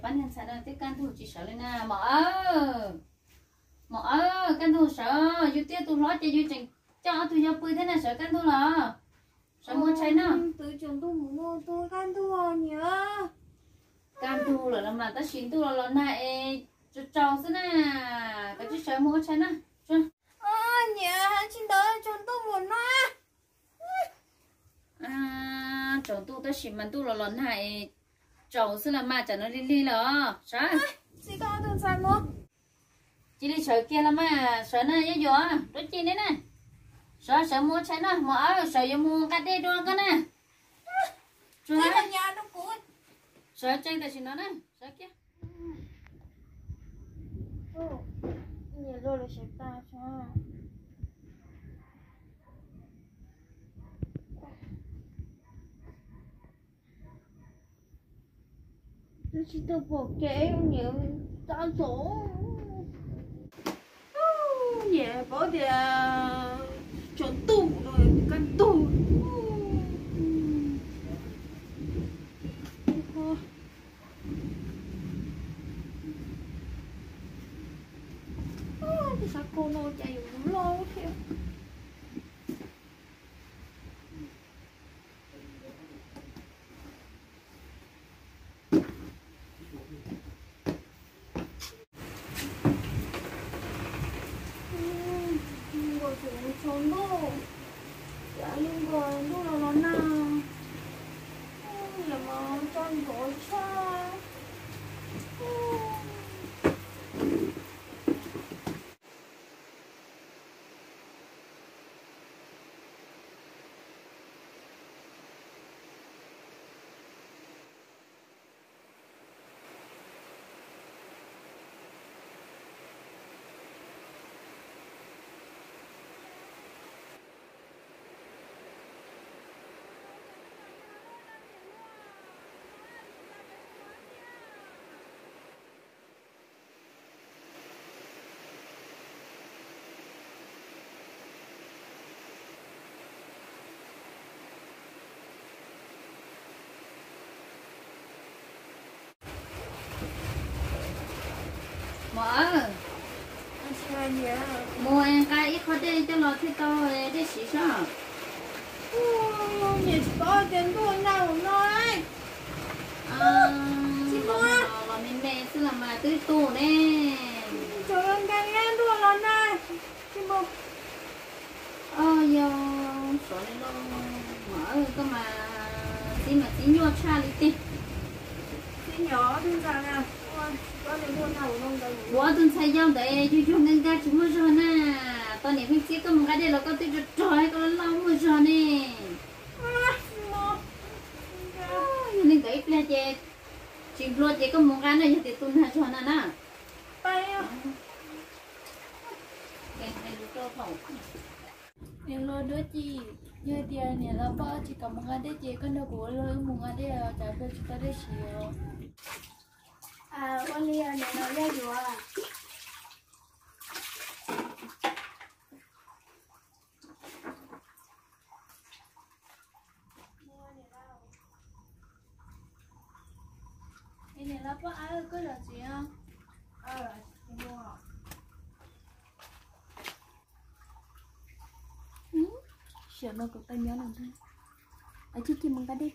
Pab niag ntxhais no twb kaj ntug tsis sawv li na. Mos Aw, Mos Aw, kaj ntug sawv, yus twb yog tus hlob ces yus tseem coj ob tug yau pw thiab na, sawv kaj ntug los. Sawv mus ua tshais noj. Kaj ntug lawm los mas tab sis ntuj los los nag es tsaus tsaus xwb na. Koj tsis sawv mus ua tshais noj. Niam, tsis ntawd tsaus ntuj mus no. Tsaus ntuj tab sis mas ntuj los los nag es tsaus xwb los mas, tsam no lig lig lawm os. Sawv. Cia li sawv kiag los mas, sawv na, yuav yuav dua ci neb na. Sawv, sawv mus ua tshais noj, Mos Aw, sawv yuav mus nqa dej dua koj na. Sawv tsees tam sim no na, sawv kiag. Twb tsis tau pom kev, niam tab tom, niam paub tias tsaus ntuj no kaj ntug. Tej xav kho no cas yuav loj thiab. Nkaus tseem tsaus ntuj, cas li nkaus ntuj los los nag, niam mas tsaus ntuj tshaj. Mos Aw, mus nqa ib qho dej coj los thiaj tau dej siv saib. Niam tsis paub tias ntuj nag no. Tsis muaj, los me me xwb los mas twb tu ne. Tseem nkees ntuj los nag. Tsis muaj. Yog, xyov li no, Mos Aw, koj mas txib mas txib nyuaj tshaj li tiag. Kuv ob tug ntxhais yau ntawd yug yug nkag nkag tsis muaj zog na. Tau niam pheej txib koj mus nqa dej los koj twb rog rog koj loj loj muaj zog ne. Yog li ntawd ib pliag ces tsis nplua ces koj mus nqa na, yog tias tu nag zog na na. Niam hluas Duab Ci, yog tias niam los poj tsis kam mus nqa dej ces koj nrog kuv ua luag wb mus nqa dej os, tsam pliag tsis tau dej siv os. Ua li niam los yog yuav. Es niam los poj, koj zam txim os. Siav no kuv tau nyob no ntag. Cia cia mus nqa dej.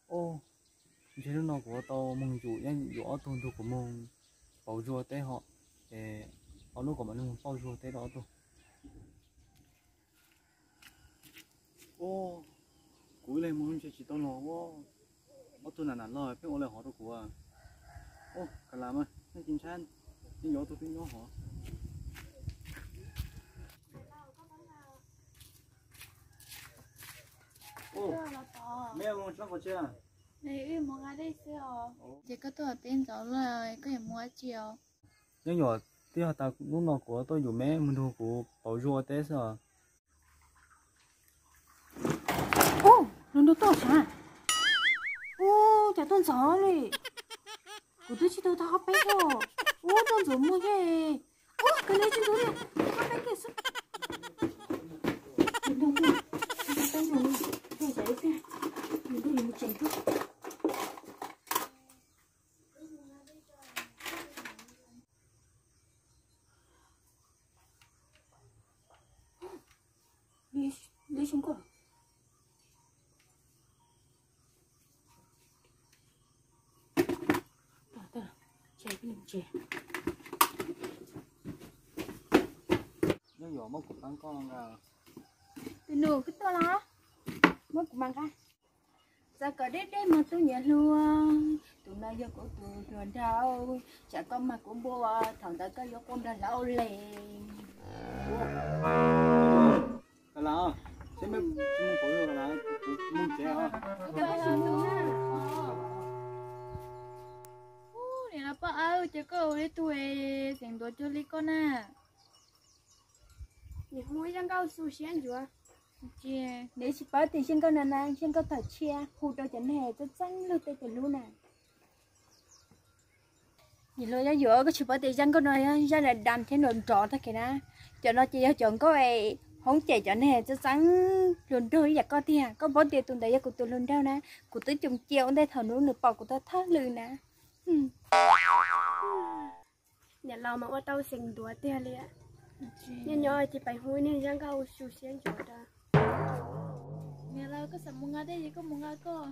Os, ntshe hnub no kuv ua tau moog yus, yuav ob tug nrug kuv moog pauv zuag teb hos, es ob lub kuv mam li moog pauj zuag teb rau ob tug. Os, kuv ib leeg moog ntshe tsis tau los, ob tug nam nam los pheej ua le hov rau kuv. Os, ka las mas, nej tsis ntshai, nej yuav ob tug twb nyob hov. Os, mej mus txog qhov tsev. Ces koj tuaj teb ntxov lawm, koj yuav mus dab tsi os? Nyob nyuam twb yog tas hnub no kuv tuaj yus meb moog nrug kuv pauv zuag ua teb xwb os. Ub, lawv nrug tuaj sav. Ub, cas tuaj ntxov li. Kuv twb tsis tau tau ob peb os. Ub, tuaj ntxov muag thiab. Ub, kawg li tsis ntxov li. Ob peb kiag xwb. Nrug tuaj, tuaj sav ib pliag, nrug yuav mus tsev tuaj. Tsis nkauj. Nyob yuav muab kuv pab koj nqa. Tus nus koj tuaj los muab kuv mas nqa. Txawm kom deb deb mog tub nyiam hluas, tus no yog kuv tus hluas nraug, tsam koj mag kuv npua thaum ntawd koj yuav quaj nrog hlau li. Koj los, seb mej tsis mus pauv lug los kuv mus tsev os. Ub, nim no poj awb ces koj ua ib tug xeem ntuav cuag li koj na. Nws hu zaj nkauj xu siab ntsuav. Nws tsis paub tias zaj nkauj no na, zaj nkauj tawm tshiab hu rau cov neeg txeeb txeeb luag tej tus hlub na. Nws hluas nyob yuav koj tsis paub tias zaj nkauj no zaj dam dam thiab nrov nrov tag kiag na. Cov no ces yog cov nkauj es hoob cem cov neeg txeeb txeeb hluas nraug ib yam koj tiag. Koj paub tias tus ntawd yog kuv tus hluas nraug na, kuv twb coo cia ua ntej thaum hnub nws pom kuv thawj thawj lwm na. Niam laus mas ua tau xeem ntuav tiag li. Nyob nyob ces pais hu ib niag zaj nkauj xu siab ntsuav rau. Niam laus, koj xav mus nqa dej ces koj mus nqa koj.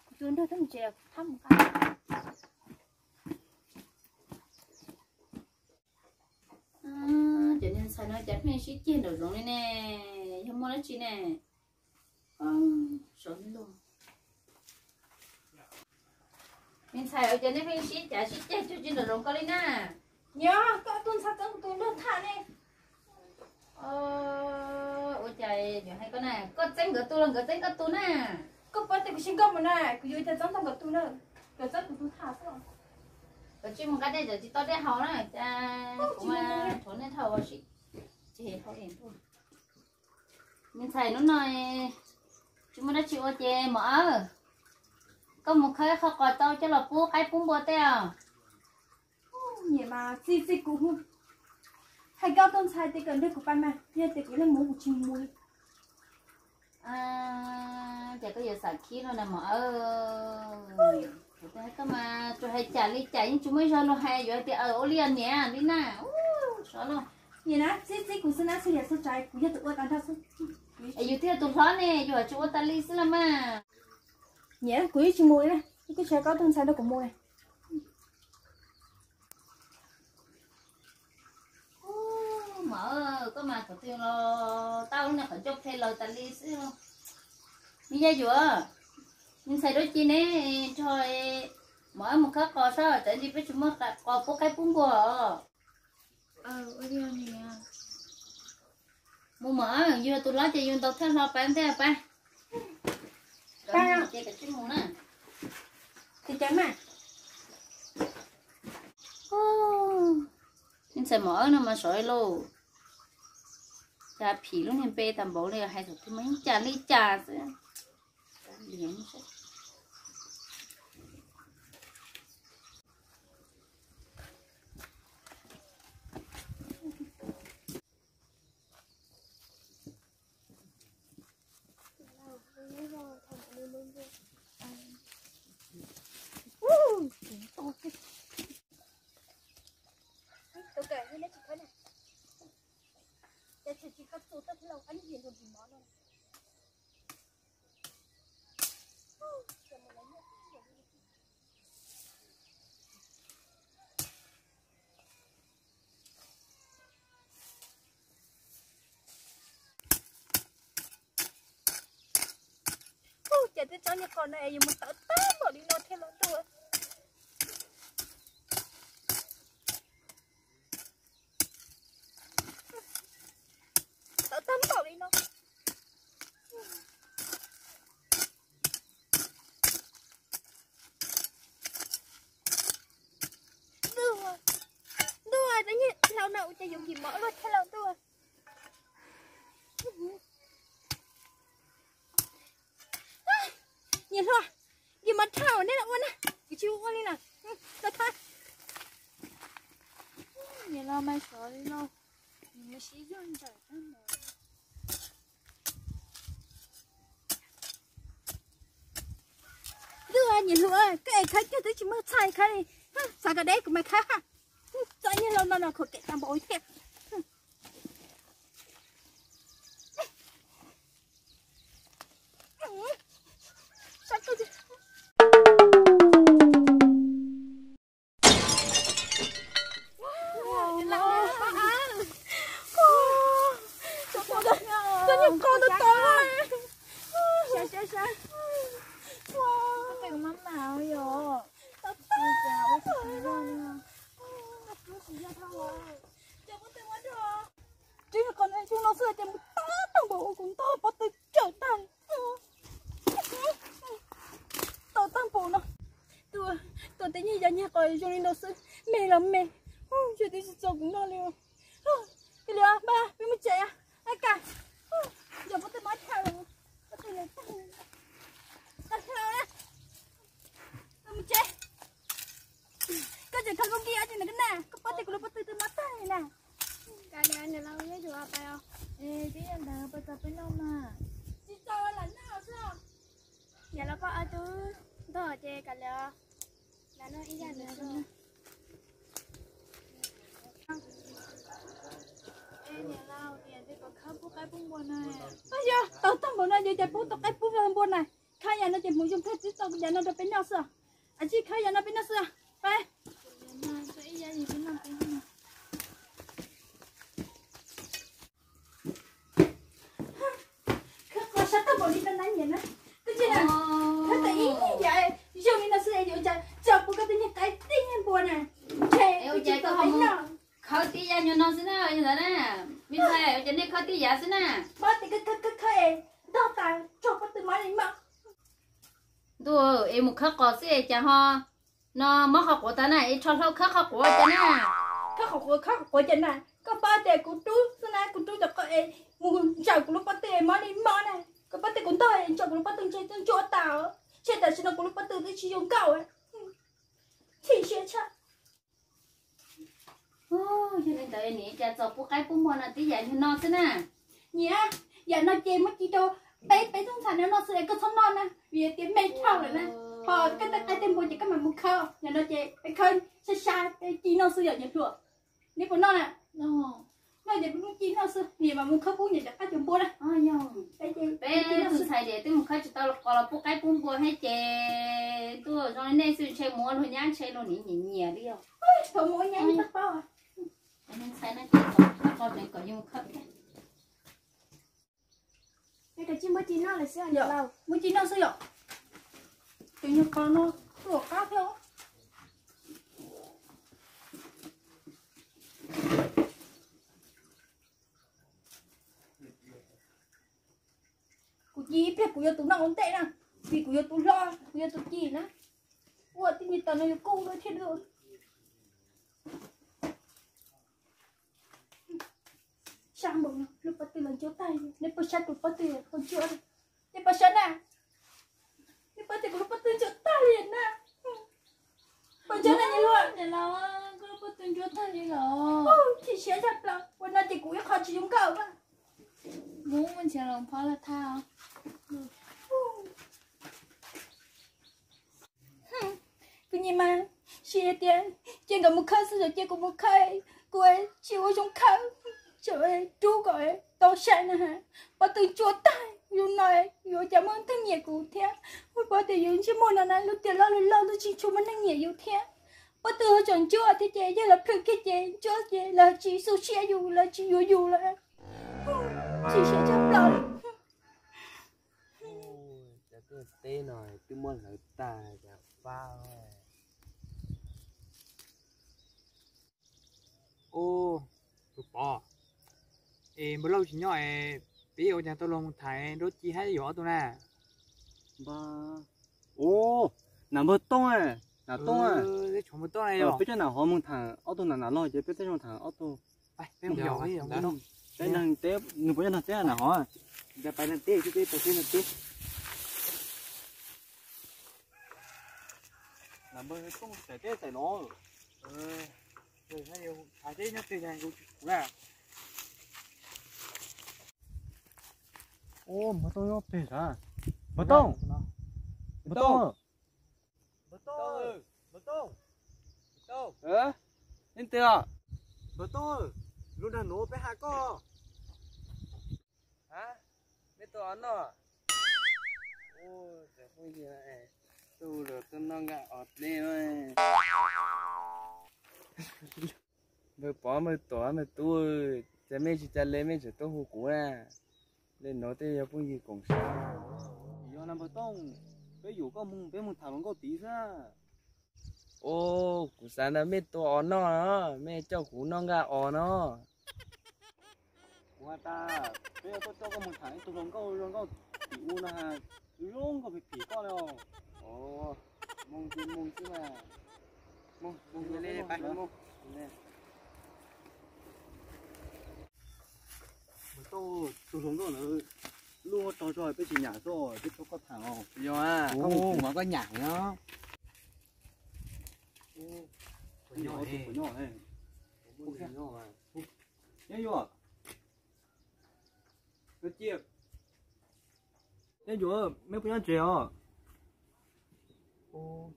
Kuv tus nraug thab mus tsev, kuv thab mus nqa. Cov niag ntxhais no cas pheej sib ceg nraum zoov li ne, yog muaj dab tsi ne? Sov luag. Me ntxhais, ua cas nej pheej sib cav sib ceg cuag tsis nraum zoov ko li na? Nyob, koj tus ntxhais txeeb kuv tus nraug tham ne. Ua cas yuav hais koj na, koj txeeb nkawd tus los nkawd txeeb koj tus na? Koj paub tias kuv tsis nkauj mus na, kuv yuav ua cas txeeb tau nkawd tus na? Nkawd txeeb kuv tus tham xwb. Koj tsis mus nqa dej, tsis tau dej haus na, cas kuv mas rhuav nej dhau sib ceg dhau li tuaj. Me ntxhais, hnub no tsis muaj dab tsi ua ces Maum Awb, koj mus khawb qhov qos tau coj los pub qaib pub npua tej os. Nyiam mas txij txij kuv hu, hais koj tus ntxhais tias kom nrog kuv pais mas, yog tias kuv leej muv kuv tsis mus li. Ces koj yuav xav khib luag na Maum Awb. Kuv twb hais koj mas tsuas hais cas li cas yeej tsis muaj ib zaug luag hais yuav hais tias aws ua li os niam li na. Sov luag. Niam na, txib txib kuv xwb na, txhua yam txhua tsav kuv yog tus ua tag nrho xwb. Es yus twb yog tus hlob ne, yus tsis ua tas li xwb los mas. Niam, kuv yeej tsis mus li na, kuv tsis hais koj tus ntxhais nrog kuv mus li. Maum Awb, koj mas thaum twg los tau lub niag qhov ncauj phem lawm tas li xwb. Me Yaj Yuam, me ntxhais Duab Ci ne, nrog Maum Awb mus khawb qos saib, tsam ntsis peb tsis muaj qos pub qaib pub npua os. Mus Maum Awb, yus tus hlob ces yus ntaus thawj hlo pab ntej pab. Ces mus na. Tis ceev na. Me ntxhais Maum Awb no mas sov lauj. Cas phim lub niag npe tag npaum li, hais thaum twg mas yeej cas li cas xwb. Ub, cas twb tsob niag qos no es yuav mus tawv tag npaum li no thiaj los tuaj. Tawv tag npaum li no. Ntuj, ntuj, cov niag hlau no ua cas yuav kim mov luaj thiab lauj ntuj. Niam hluas, kim mov dhau neb los ua na, kuv tsis ua li lawm. Los thab. Niam hluas mas sov li lauj, nws sib zog ntsawm tag npaum. Ntuj, niam hluas, koj es khawb kiag twb tsis muaj txhais khawb li. Xav kom deb kuv mas khawb. Txoj niag hlau no no khuam kem tag npaum thiab. Xwb ces mus tau tag npaum ua kuv ntog pob tw tsawm tag. Tau tag npaum no. Tuam, tuam tib nyiag yog nyiag qos zoo li no xwb, me los me, yog twb tsis txaus kuv noj li. Koj li, peb mus tsev, a kas, yog pob tw mob chaw, pob tw tag, mus tsev. Koj tseem khaws lub nti ua tsi ntawm koj na, koj paub tias kuv lub pob tw twb mob tag li na. Kav liam, niam laus, yuav pais os. Es twb yog ntawd, pais txog peb noj mas. Tsis txog lam noj xwb. Niam laus, koj ob tug ntog ces kav liam, lam noj ib yam ntawd xwb. Es niam laus, niam tias kom khawb pub qaib pub npua na. Yog tau tag npaum no yuav cas pub tau qaib pub npua na. Khawb yam no ces mus zoo kawg, twb tau yam no rau peb noj xwb. Ab tsi, khawb yam no peb noj xwb. Peb khawb qos sab tag npaum li no na niam na. Koj tsis na, khawb tau ib yam zoo li no xwb es yuav cas tso pub koj tej niag qaib tej niag npua na. Ntshe kuv tsis tau peb noj. Khawb tib yam nyuag no xwb na, yog ntawd na. Me ntxhais, ua cas nej khawb tib yam xwb na? Mob tias khawb khawb khawb es ntog tas tso pob tw mob li mob. Ntuj, es mus khawb qos xwb es cas ho no mob qhov quav tas na, es rho hlau khawb qhov quav cas na. Khawb qhov quav, khawb qhov quav cas na, koj paub tias kuv rub xwb na, kuv rub cov qos es mus ntsaum kuv lub pob tw es mob li mob na. Koj paub tias kuv ntog es ntsaum kuv lub pob tw ntshe twb ntsuab tas, ntshe tam sim no kuv lub pob tw twb tsis zoo nkauj. Chim siab tshaj. Yog li ntawd niam cas txaus pub qaib pub npua no tib yam nyuag no xwb na. Niam, yam no ces muab ci rau peb peb tug ntxhais no noj xwb es koj txhob noj na, vim tias me dhau lawm na. Ho koj tej qaib tej npua ces koj mam mus khawb, yam no ces peb khawb sai sai peb ci noj xwb yom niam hluas. Neb puas noj na? Noj ces peb muab ci noj xwb, niam mam mus khawb pub niam cov qaib cov npua na. Peb tus ntxhais ces twb mus khawb tsis tau qos los pub qaib pub npua thiab ces tuaj zoo li nej xwb ntshe mus ua luag nyab ntshe luag nim nyiam nyiam li os. Ntxhais no ces kom khawb qos tseem kom yus mus khawb thiab. Muab ci noj xwb yom. Tus nyuag qos no tuaj qab thiab. Kuv ci ib pliag kuv yuav tus noj ua ntej na, vim kuv yuav tus hlob, kuv yuav tus ci na. Ua tib nyuag tas no yuav kub lawm thiab. Sab npaum no lub pob tw los ntsuab tag, nej puas saib tus pob tw ho ntsuab? Nej puas saib na? Nej paub tias kuv lub pob tw ntsuab tag li na. Puas ntsuab na niam hluas? Niam laus, koj lub pob tw ntsuab tag li los. Chim siab tshaj plaws, ua no ces kuv ib qho tsis zoo nkauj na. Mus nrhiav los phob los thaj. Kuv nyiam mas, sis tias cia nkawd mus khawb xwb, cia kuv mus khawb, kuv tsis ua zoo khawb, tseem rub kom tau sai na. Pob tw ntsuab tag zoo no, yuav cas muaj neeg nyiam kuv thiab? Paub tias yus ntsej muag no na, lub tiam loj loj loj twb tsis tshua muaj neeg nyiam yus thiab. Pob tw ho tseem ntsuab thiab ces yog lawv plhws kiag ces ntsuab ces lawv tsis xu siab yus, lawv tsis yuav yus lawm. Chim siab tshaj plaws. Cov teb no twb muab hlawv tag cas fab. Ub, tus pov, es npawg Lauj tsis nyob es peb ua cas tau los mus tham nrog ci hab yuav ob tug na? Ub, nam npawg Tooj, nam Tooj, peb coj nam hov mus tham ob tug nam nam loj ces peb tej zoo tham ob tug. Nws puas nyob nram teb nam hov? Nam npawg Tooj tawm teb tawm no. Ub, npawg Tooj nyob pem sav? Npawg Tooj, npawg Tooj. Npawg Tooj, npawg Tooj. Leej twg os? Npawg Tooj, lub nag nuav peb has koj. Mej tuaj ua noj? Ub, phooj ywg, tuaj ua luag tuaj noj nkaj os dleb. Npawg Pov, npawg Tuam, npawg Tub, cas mej tsis ca le mej tseem tuaj hu kuv na? Le nuav tej yog phooj ywg koom sab. Yog na npawg Tooj, peb yuam koj mus peb mus tham hluas nkauj tid xwb. Ub, kuv xav ntawd mej tuaj ua noj no, mej coj kuv noj nkaj os no. Ua tas, peb yuav tuaj coj koj mus tham ib tug hluas nkauj zoo nkauj tim ub no ha, zoo nkauj phim phim koj li os. Mus mus xwb mas. Mus mus li, pab mus. Mus tau tus hluas nkauj ntawd lub tog zog peb tsis nyam xwb, peb tuaj koj tham os. Yog, koj mus mas koj nyam no. Nyob yuav, nyob yuav, mej puas nyob tsev os?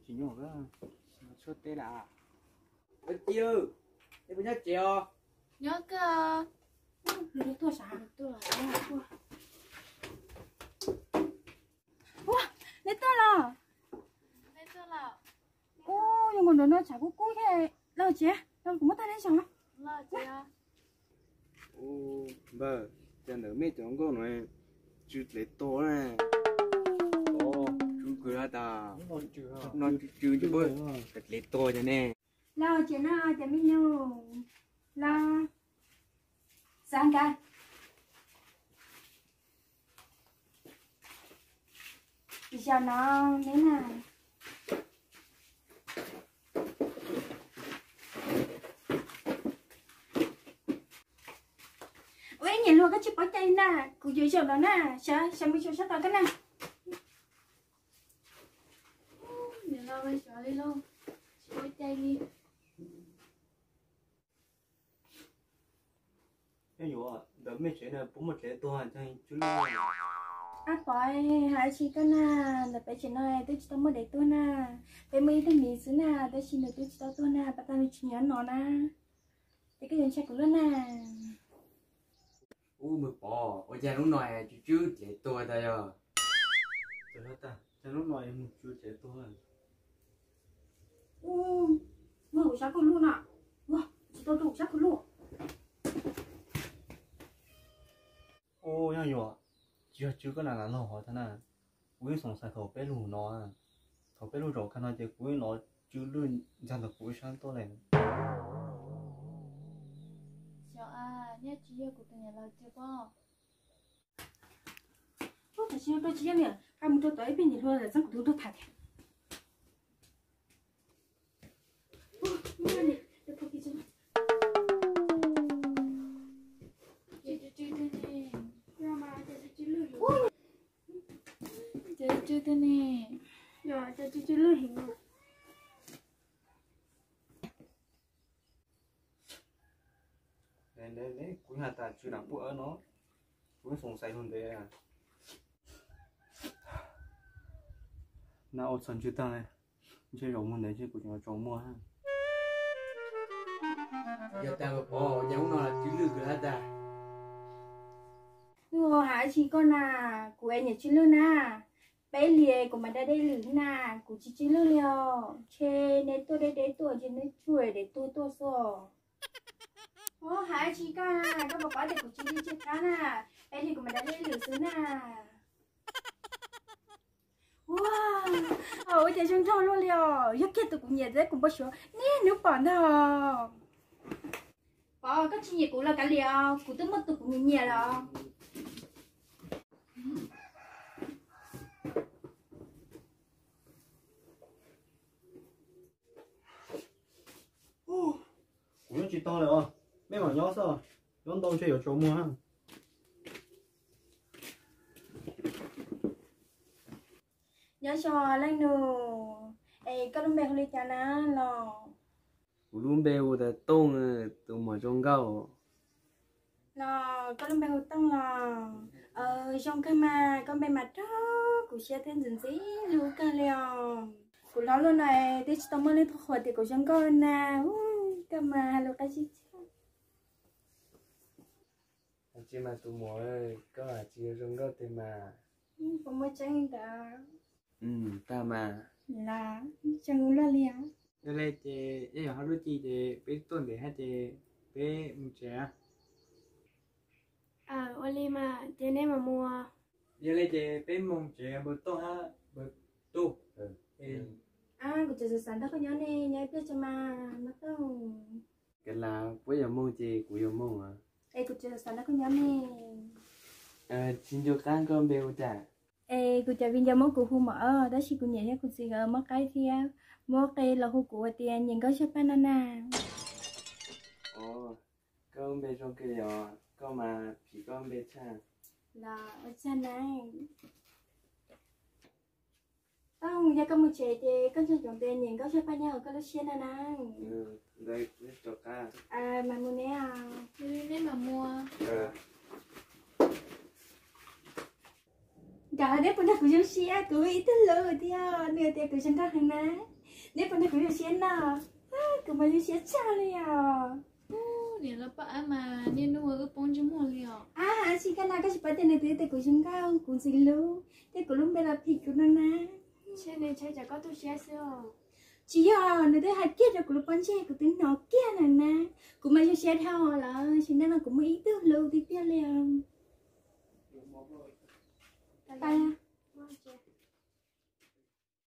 Tsis nyob, teb lawm. Ci, mej puas nyob tsev os? Nyob kawg. Ua, neb tuaj los? Ua, yog nkaus nraum no tshav kub kub thiab, los tsev, los kuv muab tag neb zog. Npawg, cas ntawm mej cov nkauj no tsw dlev tuag na. Tsw kawg has tas, no tsw tsw ntshe puab dlev tuag cov ne. Los tsev no cov me nyuam, los xav nkav. Zaum no neb na. Ua ib niam hluas koj tsis paub cai na, kuv yuav zaum no na, sawv sawv mus zaum sab tod koj na. Niam hluas mas xyov li lauj, tsis paub cai li. Nyob yuav, ntawm mej tsev na puas muaj dlev tuag? Ab pov, hais tsis koj na, ntawm peb tsev no twb tsis tau muaj dlev tuag na. Peb muaj ib tug miv xwb na, tab sis nws twb tsis tau tuag na, pas tag nws tsis nyob no na. Ces koj yuav ntshai kuv luaj na. Ub, npawg Pov, ua cas hnub no tsw tsw dlev tuag tas yog? Cas hnub no mus tsw dlev tuag? Ub, muab kuv sab kuj luj no, tsis tau rau kuv sab kuj luj. Ub, nyob yuav, tsis yog tsw koj na, lam laug hov tag na. Kuv yeej xoom xais thaum peb lug no, thaum peb lug zaum kag no ces kuv yeej hnov tsw lwj ntag ntawm kuv sab tuaj li. Xyov, nyob tsis yog kuv tus niam laus tsw pob. Ub, tam sim no tsis yog niam, qab mus rau tom ib peb niam hluas lawm txeeb kuv tus nraug tham thiab. Kuv has tas tsw nram puag no, kuv xoom xais lug ntev. Na ua txog ntsw tag, ntshe zaum mus ntawd ntshe kuv tseem tsaus muag. Yog tas Pov, cas hnub no tsw lwj kawg has tas. Ub, hais tsis koj na, kuv es niam tsw lwj na. Peb hlis kuv mam da dej lwm na, kuv tsis tsw lwj li os. Ntshe neb tuaj deb deb tuaj ces neb tsw dlev tuag tuaj xwb. Ub, hais tsis koj na, koj puas paub tias kuv tsis li tsw qab na, peb hlis kuv mam da dej lwm xwb na. Ua, ua cas zoo nraug luaj li os, yog kiag tus kuv nyiam thiab kuv npau suav niaj hnub pom ntag. Pov, koj tsis nyiam kuv los kav liam, kuv twb muaj tus kuv nyiam nyiam lawm. Kuv nyob tsis tau lawm os, mej mam nyob xwb, nyob ntau ntshe yuav tsaus muag. Nyob zoo leej nus, es koj lub npe hu li cas na los? Kuv lub npe hu tas Tooj, tus muam zoo nkauj. Los koj lub npe hu Tooj los? Zoo kawg mas, koj npe mas raug kuv siab thiab ntxim ntxim hlub kawg li os. Kuv hlob luaj no twb tsis tau muaj leej twg qhuas tias kuv zoo nkauj na. Koj mas hais lus qab zib tshaj. Tsis mas tus muam, koj tsis yog zoo nkauj tiag mas. Puas muaj tseeb ntawd? Tag mas. Los tseem luaj li. Yog li ces ib yam ho lub caij ces peb tuaj ntev hab ces peb mus tsev. Ua li mas ces nej mam mus. Yog li ces peb mus tsev, npawg Tooj hab npawg Tub. Kuv tseem xav xav nrog koj nyob ne, nyob ib pliag tso mas npawg Tooj. Kav liam, puab yuav mus ces kuv yuav mus as. Es kuv tsis xav nrog koj nyob ne. Tsis nco qab koj npe hu cas? Es kuv cov viv ncaus muab kuv hu Mom os, tab sis kuv niam thiab kuv txiv nkawd mob qaib thiab muab qe los hu kuv ua tias Nyiam Nkauj Zaj Paj no na. Koj npe zoo kawg li os, koj mas phim koj npe tshaj. Los ua tsaug na. Tooj, yog koj mus tsev ces koj ntseeg tsoom tias Nyiam Nkauj Zaj Paj nyob hauv koj lub siab no na. Mas mus ne. Neb mas mus. Nkawd, neb puas nrog kuv zoo siab, kuv ib tug hlub thiab nws tias kuv zoo nkauj heev na. Neb puas nrog kuv zoo siab no? Kuv mas zoo siab tshaj li os. Niam los poj ab mas niaj hnub ua wb poob ntsej muag li os. Ab, tsis koj no koj tsis paub tias nws twb tias kuv zoo nkauj, kuv ntxim hlub, thiab kuv lub npe los phim kuv no na. Ntshe nws ntshai tsam koj tu siab xwb. Tsis yog, nws twb hais kiag rau kuv lub pob ntseg, kuv twb hnov kiag lawm na. Kuv mas zoo siab dhau lawm, sim neej no kuv muaj ib tug hlub tiag tiag li os.